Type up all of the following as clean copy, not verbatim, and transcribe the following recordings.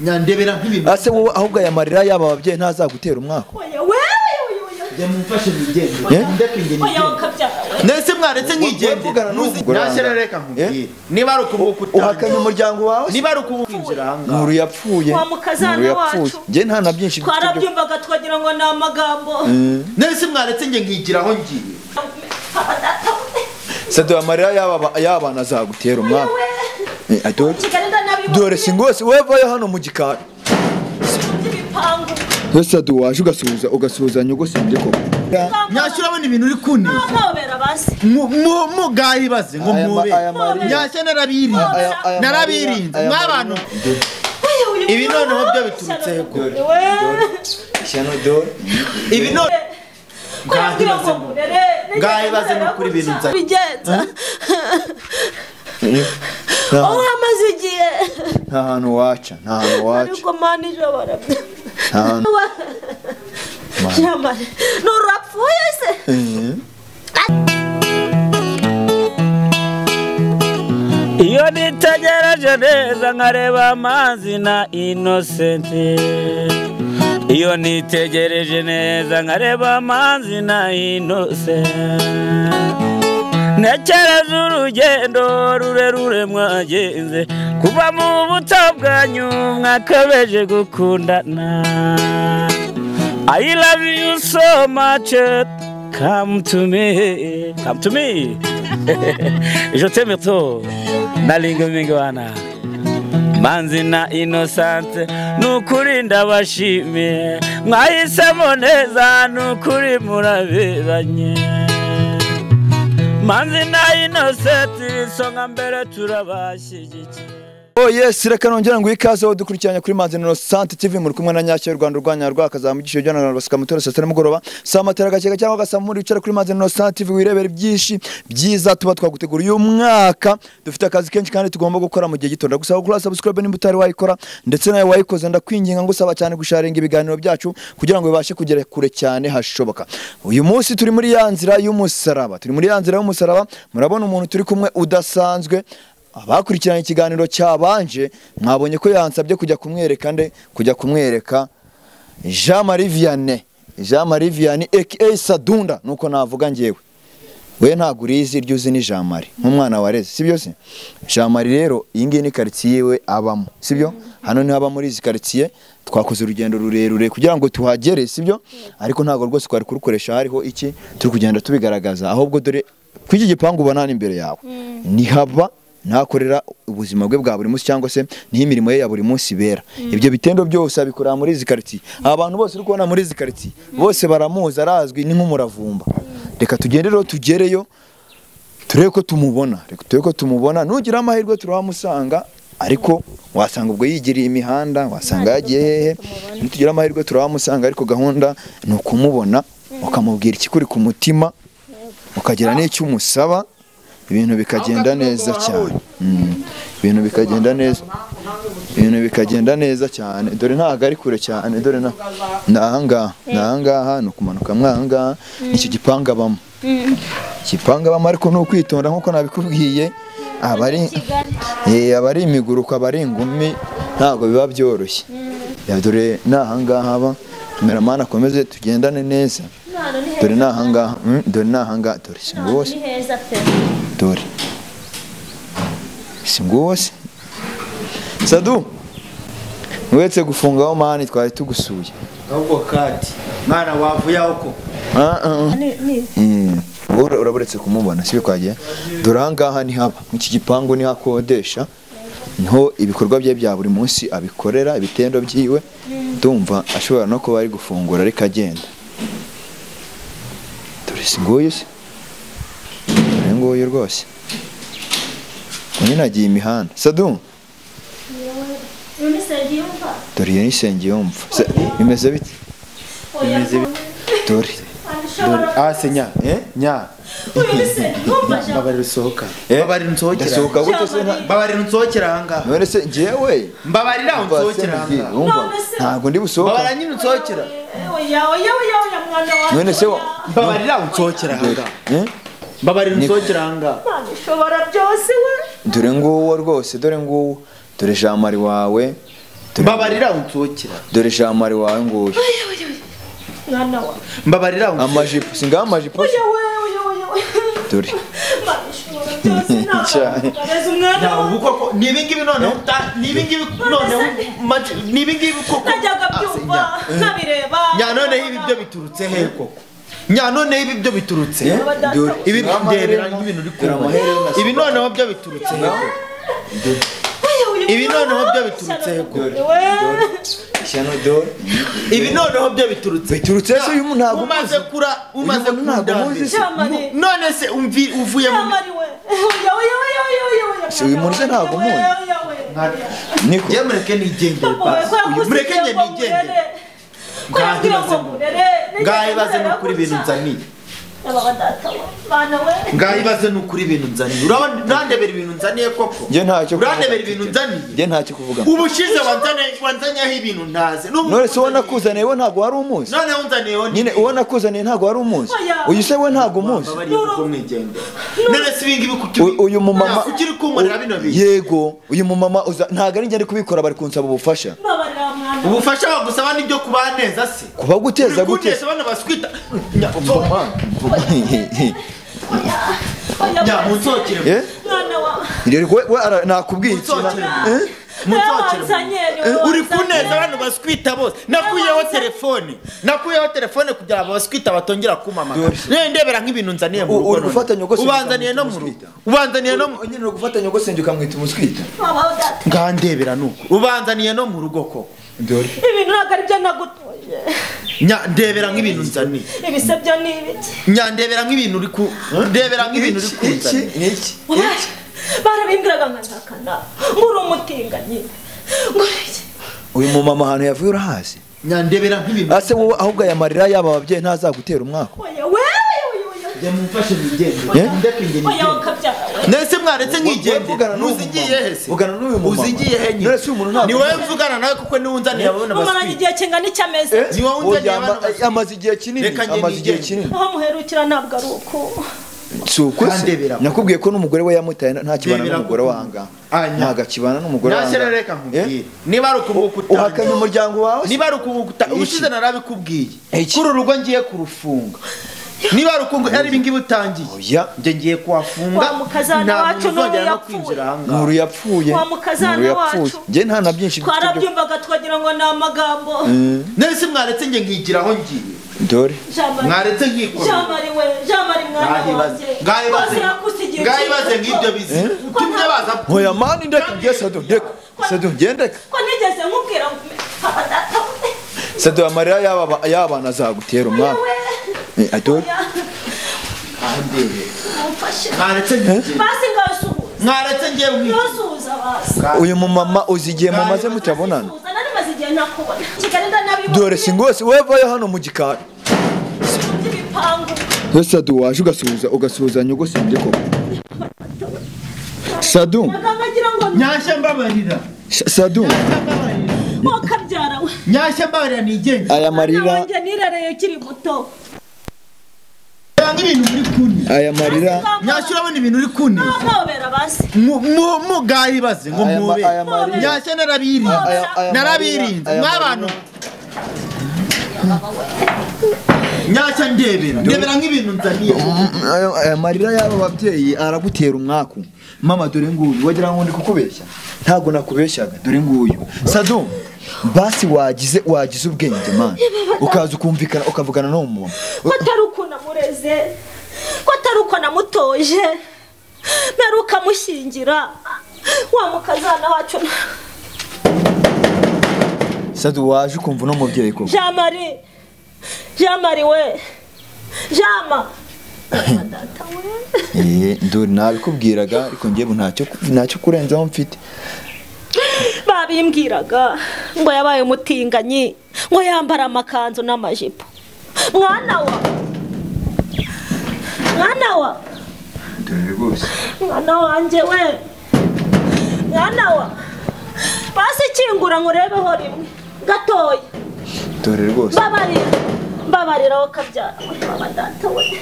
Nyandebera nk'ibintu. Ase wowe ahubwo aya marira yaba ababyeyi ntazagutera umwaka. Oya wewe. Njye mumfashe nigende. Ndeke njye nigende. Nese mwaretse nkigende. Nyashyira reka nkubwire. Niba ari ukubuka uhakanye umuryango wawe. Niba ari ukubukinjira aha ngaha. Nuru yapfuye. Wa mukazana wacu. Njye nta na byinshi twarabyumvaga twagira ngo ni amagambo. Nese mwaretse njye nkigiraho ngiye. Sado amarira yaba nazagutera umwaka. Dore singose wevayo hano mu gikari. Sado waje ugasuhuza ugasuhuzanya ugusembye koko. Nyashyura abona ibintu uri kuneza. Mpobera basi. Mu gahibaze ngo mube. Nyashya narabirinze. Narabirinze mwabantu. Ibi noneho byo biturutse he ko? Ishyano dore. Ibi none gahibaze no kuri ibintu nza. Bigenza. Oh amaze igihe. Nta hantu waca, nta hantu waca. Ariko mani ijobora. Jamari, nurapfuye se? Iyo nitegereje neza nkareba amazi na Innocent. Iyo nitegereje neza nkareba amazi na Innocent. Ntekereza urugendo rurerure mwagenze kuva mu buto bwanyu mwakabeje gukundana. I love you so much, come to me, come to me. Je t'aime trop, nalinga mingwana. Manzi na Innocent, nukuri ndabashimiye, mwahisemo neza nukuri muraberanye. Manzi na Innocent, isonga mbere turabashyigikiye. Oh yes, reka nongera ngo ikaze aho dukurikiranye kuri Manzi Innocent TV muri kumwe na Nyashyo Rwanda rwanya rwakazamugisho jana na basika mutoro saa 7 mugoroba saa matera gakeka cyangwa gasamuri wicara kuri Manzi Innocent TV wirebera byinshi byiza tuba twagutegura uyu mwaka. Dufite akazi kenshi kandi tugomba gukora mu gihe gito. Ndagusaba gukora subscribe nimba utari wayikora, ndetse nawe wayikoze ndakwinginga ngo usaba cyane gusharinga ibiganiro byacu kugira ngo bibashe kugera kure cyane hashoboka. Uyu munsi turi muri ya nzira y'umusaraba, turi muri ya nzira y'umusaraba. Murabona umuntu turi kumwe udasanzwe. Abakurikiranye ikiganiro cyabanje mwabonye ko yansabye kujya kumwereka nde, kujya kumwereka Jean Marie Vianney, Jean Marie Vianney aka Sadunda nuko navuga ngewe. We ntago urizi iryo uzi ni Jean Marie nk'umwana wareze, sibyo se? Jean Marie rero iyi ngiyi ni quartier yiwe abamo, sibyo? Hano ni haba muri izi quartier, twakoze urugendo rurerure kugira ngo tuhagere, sibyo? Ariko ntago rwose kwari kurukoresha hariho iki turi kugenda tubigaragaza, ahubwo dore kwiki gipangu ubona hano imbere yawe ni haba nakorera ubuzima bwe bwa buri munsi cyangwa se niho imirimo ye ya buri munsi ibera. Ibyo bitendo byose abikora muri izi quartier. Abantu bose uri kubona muri izi quartier bose baramuzi, arazwi ni nk'umuravumba. Reka tugende rero tugereyo turebe ko tumubona, reka turebe ko tumubona. Nugira amahirwe turamusanga, ariko wasanga ubwo yigiriye imihanda, wasanga yagiye hehe. Nitugira amahirwe turamusanga, ariko gahunda ni ukumubona ukamubwira ikikuri ku mutima ukagira n'icyo umusaba, ibintu bikagenda neza cyane. Ibintu bikagenda neza, ibintu bikagenda neza cyane. Dore ntago ari kure cyane, dore nahangaha, nahangaha no kumanuka mwahangaha nicyo gipanga bamo. Gipanga bamo ariko no kwitonda nkuko nabikubwiye, abari abari imiguruko, abari ingumi, ntago biba byoroshye. Dore nahangaha aba cameraman akomeze tugendane neza. Dore nahangaha, dore nahangaha, dore singose. Dore singose. Sadu wetse gufungaho mani twari tugusuye. Ahubwo kati mwana wavuye aho ko uraburetse kumubona sibe kwagiye. Dore ahangaha ni haba mu iki gipangu ni hakodesha, niho ibikorwa bye bya buri munsi abikorera, ibitendo byiwe. Ndumva ashobora no kuba ari gufungura ariko agenda. Dore singuye se, dore nguyu rwose nyine agiye imihanda. Sadu dore iyo ni Nsengiyumva. Bimeze bite? Bimeze bite? Dore dore ase nya nya babarira usohoka, babarira unsohokera. Ndasohoka gute se? Babarira unsohokera ahangaha. None se njyewe mbabarira unsohokera ahangaha. Ntago ndi busohoka. Babarira nyine unsohokera. Oya oya oya mwana wanjye. None se mbabarira unsohokera ahangaha. Mbabarira unsohokera ahangaha. Ushobora byose we. Dore nguwo rwose, dore nguwo, dore Jean Marie wawe. Mbabarira unsohokera. Dore Jean Marie wawe nguyu. Mwana wa. Mbabarira unsohokera. Amajipo singa amajipo. Oya we oya oya. Dore. Koko nibingibi noneho nibingibi noneho nibingibi koko najyaga byumva nkabireba. Nya noneho ibi byo biturutse he koko? Nya noneho ibi byo biturutse ibi ndebera nk'ibintu uri kubona. Ibi noneho byo biturutse he koko? Ibi noneho byo biturutse he koko? Ishyano dore. Ibi noneho byo biturutse. Biturutse se uyu ntago umaze kura umaze kunda. None se umvi uvuye mu Se uyu muntu se ntago muzi. Niko. Je mureke nigendere basi. Mureke nge nigendere. Ngahe baze nukuri ibintu nzaniye. Ngahe baze nukuri ibintu nzaniye. Urandebera ibintu nzaniye koko? Nge ntacyo. Urandebera ibintu nzaniye? Nge ntacyo kuvuga. Ubushize wanzanyeho ibintu ntaze. None se ubona kuzaniye we ntago wari umuzi. None unzaniye ho nyine ubona kuzaniye ntago wari umuzi. Uyu se we ntago umuzi. None se ibingibi kuki uyu mumama ukiri kunkorera bino bintu? Yego, uyu mumama ntago ari nge ari kubikora bari kunsaba ubufasha. Ubufasha bagusaba nibyo kubaneza se. Kuba guteza gute? Bana baswita. Nya munsokere. Mwana wa. Rero we nakubwiye iki? Munsokere. Uri kuneza abantu baswita bose. Nakuyeho telefone. Nakuyeho telefone kugira ngo baswita batongera kumamaka. Ne ndebera nk'ibintu nzaniye mu rugo. Uri gufata nyogose. Ubanzaniye no mu rugo. Ubanzaniye no nyine uri gufata nyogose nje ukamwita umuswita. Ngandebera nuko. Ubanzaniye no mu rugo koko. Dore. Ibintu ntabwo ari byo nagutoje. Nya ndebera nk'ibintu nzaniye. Ibisebyo ni ibiki? Nya ndebera nk'ibintu uri ku ndebera nk'ibintu uri kunzanira. Iki niki? Barabimbwiraga nkazakana. Nguri umutinganyi. Nguri iki? Uyu mumama ahantu yavuye urahazi? Nya ndebera nk'ibintu. Ase wowe ahubwo aya marira yaba ababyeyi ntazagutera umwaka. Oya we oya oya. Jya mumfashe nigende. Ndeke nge nigende. Nese mwaretse nkigende. Uzigiye he se? Ugana n'uyu mumama. Uzigiye he nyine? None se uyu muntu ntabwo. Ni wowe mvugana nawe kuko ni unzaniye ababona baswita. Mumaranye igihe kingana icy'amezi. Ni wowe unzaniye abana baswita. Amaze igihe kinini. Amaze igihe kinini. Aho muherukira ntabwo ari uko. Suko se nakubwiye ko n'umugore we yamutaye nta kibana n'umugore wanga. Ntago akibana n'umugore wanga. Nashyira reka nkubwire. Niba ari ukubukuta uhakanye umuryango wawe. Niba ari ukubukuta ubushize narabikubwiye. Kuri urugo ngiye kurufunga. Niba ari ukungu ari ibingibi utangiye. Oya, nge ngiye kuhafunga. Mukazana wacu n'uru yapfuye. Nuru yapfuye. Wa mukazana wacu. Nge nta na byinshi twarabyumvaga twagira ngo ni amagambo. Nese mwaretse nge nkigiraho ngiye. Dore. Mwaretse nkikora. Jean Marie we, Jean Marie mwana wanjye. Ngahe baze ngibyo bizi. Utumye baza. Oya mani ndeka ngiye Sadu ndeka. Sadu ngendeka. Ko nigeze nkubwira papa data. Sadu amarira yaba yabana azagutera umwaka. Adore. Mwaretse ngiye. Basi ngasuhuza. Mwaretse ngiye ngisuhuza basi. Uyu mumama uzigiye mumaze mutabonana. Nari maze igihe ntakubona. Kigali ndanabibona. Dore singose wevayo hano mu gikari. Sadu waje ugasuhuza ugasuhuza nyogosenge koko. Sadu. Nyashya mbabarira. Sadu. Wakabyara we. Nyashya mbabarira nigende. Aya marira. Wanjye nirereye ukiri muto. Ibintu uri kuni. Aya marira. Nyashya urabona ibintu uri kuni. Mpobera basi. Mu gahi baze ngo mube. Nyashya narabirinze. Narabirinze mwabantu. Nyashya ndebera. Ndebera nk'ibintu nzaniye. Aya marira y'aba babyeyi aragutera umwaku. Mama dore nguyu wagira ngo ndi kukubeshya. Ntago nakubeshyaga dore nguyu. Sadu basi wagize ubwenge man. Ukaza ukumvikana ukavugana no mumama. Ko atari uko namureze. Ko atari uko namutoje. Meruka mushingira. Wa mukazana wacu. Sadu waje ukumva no mubyeyi koko. Jean Marie. Jean Marie we. Jama. Ndori nabikubwiraga ariko ngiye ntacyo kurenzaho mfite. Babimbwiraga ngo yabaye umutinganyi ngo yambara amakanzu n'amajipo. Mwana wa. Mwana wa. Ndori rwose. Mwana wanje we. Mwana wa. Basi kingura ngurebeho rimwe gatoya. Dore rwose. Mbabarira. Mbabarira wakabyara baba data we.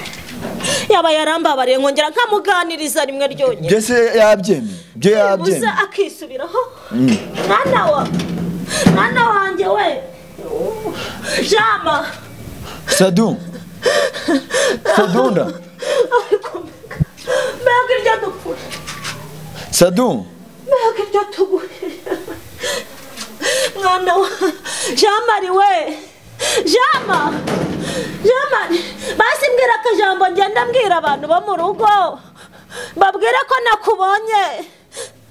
Yaba yarambabariye nkongera nkamuganiriza rimwe ryonyine. Byese yabyemeye. Byo yabyemeye. Uza akisubiraho. Mwana wa. Mwana wanjye we. Jama. Sadu. Sadunda. Mbega iryo dupfura. Sadu. Mbega iryo tugurira. Mwana wa Jamari we. Jama. Jamari. Basi mbwira akajambo ngenda mbwira abantu bo mu rugo. Babwire ko nakubonye.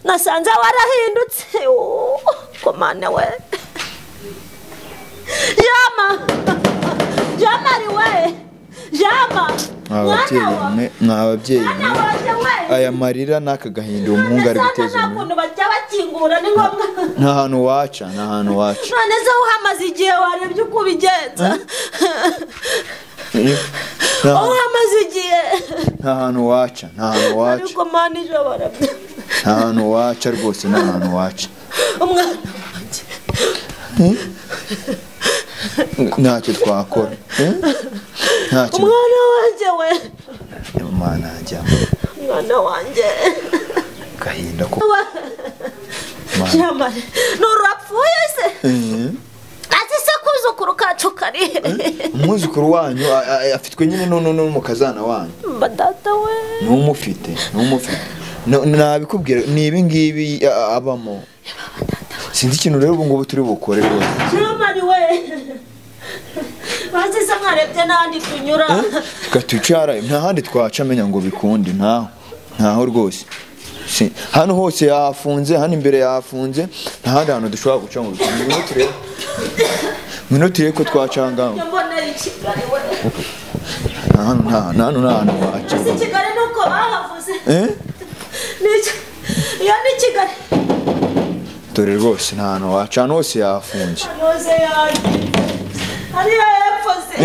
Nasanze warahindutse. Komane we. Jama. Jamari we. Jama. Mwababyeyi aya marira n'aka gahinda umuhungu ari guteza umuntu bajya bakingura ni ngombwa nta hantu waca nta hantu waca none se uhamaze igihe warebye uko ubigenza uhamaze igihe nta hantu waca nta hantu waca ariko mana ijobora nta hantu waca rwose nta hantu waca umwana wanjye ntacyo twakora ntacyo umwana wanjye we umwana wanjye umwana wanjye gahinda ko Jamari nurapfuye se ati se kuzukuru kacu kari umwuzukuru wanyu afitwe nyine n'umukazana wanyu data we n'umufite nabikubwira ni ibi ngibi abamo sinzi ikintu rero ubu ngubu turi bukore rwose Jamari we bazize mwarebye n'ahandi tunyura reka twicara nta handi twaca amenya ngo bikunde ntaho ntaho rwose hano hose yahafunze hano imbere yahafunze nta handi hantu dushobora guca ngo bikunde ngwino turebe ko twaca aha ngaho hano nta hantu waca si Kigali nuko bahavuze iyo ni Kigali dore rwose nta hantu waca ahantu hose yahafunze hariya hepfo se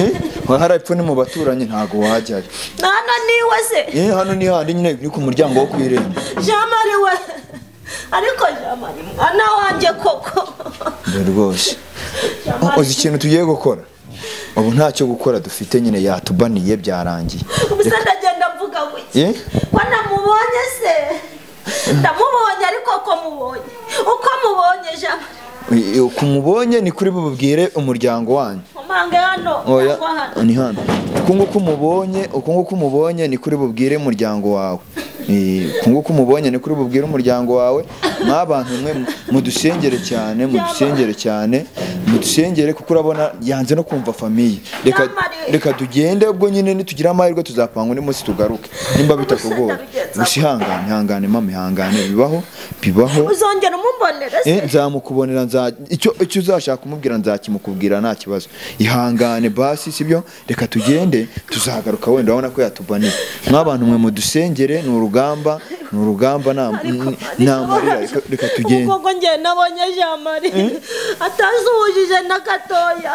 hariya hepfo ni mu baturanyi ntago wajyayo hano niwe se hano ni handi nyine ni ku muryango wo ku irembo Jamari we ariko Jamari mwana wanjye koko dore rwose uzi ikintu tugiye gukora ubu ntacyo gukora dufite nyine yatubaniye byarangiye ubusa ndagenda mvuga guki ko namubonye se ndamubonye ariko ko mubonye uko mubonye Jamari uko mubonye ni kuri bubwire umuryango wanyu hano ni hano uko nguko umubonye ni kuri bubwire umuryango wawe uko nguko umubonye ni kuri bubwire umuryango wawe mwabantu mwe mudusengere cyane mudusengere cyane mudusengere kuko urabona yanze no kumva famiye reka tugende ubwo nyine nitugira amahirwe tuzapanga undi munsi tugaruke nimba bitakugora gusa ihangane ihangane mama ihangane bibaho bibaho uzongera umumbonera se nzamukubonera icyo uzashaka kumubwira nzakimukubwira nta kibazo ihangane basi sibyo reka tugende tuzagaruka wenda urabona ko yatubaniye mwabantu mwe mudusengere ni urugamba ni urugamba nta marira reka tugende ubwo njye nabonye Jamari atazuhujije na gatoya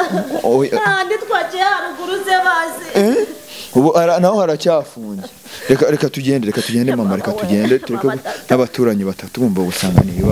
kandi twagiye haruguru ze bazi ubu naho haracyafunze reka tugende mama reka tugende tureke n'abaturanyi batatu bumva gusanga ni ibibazo.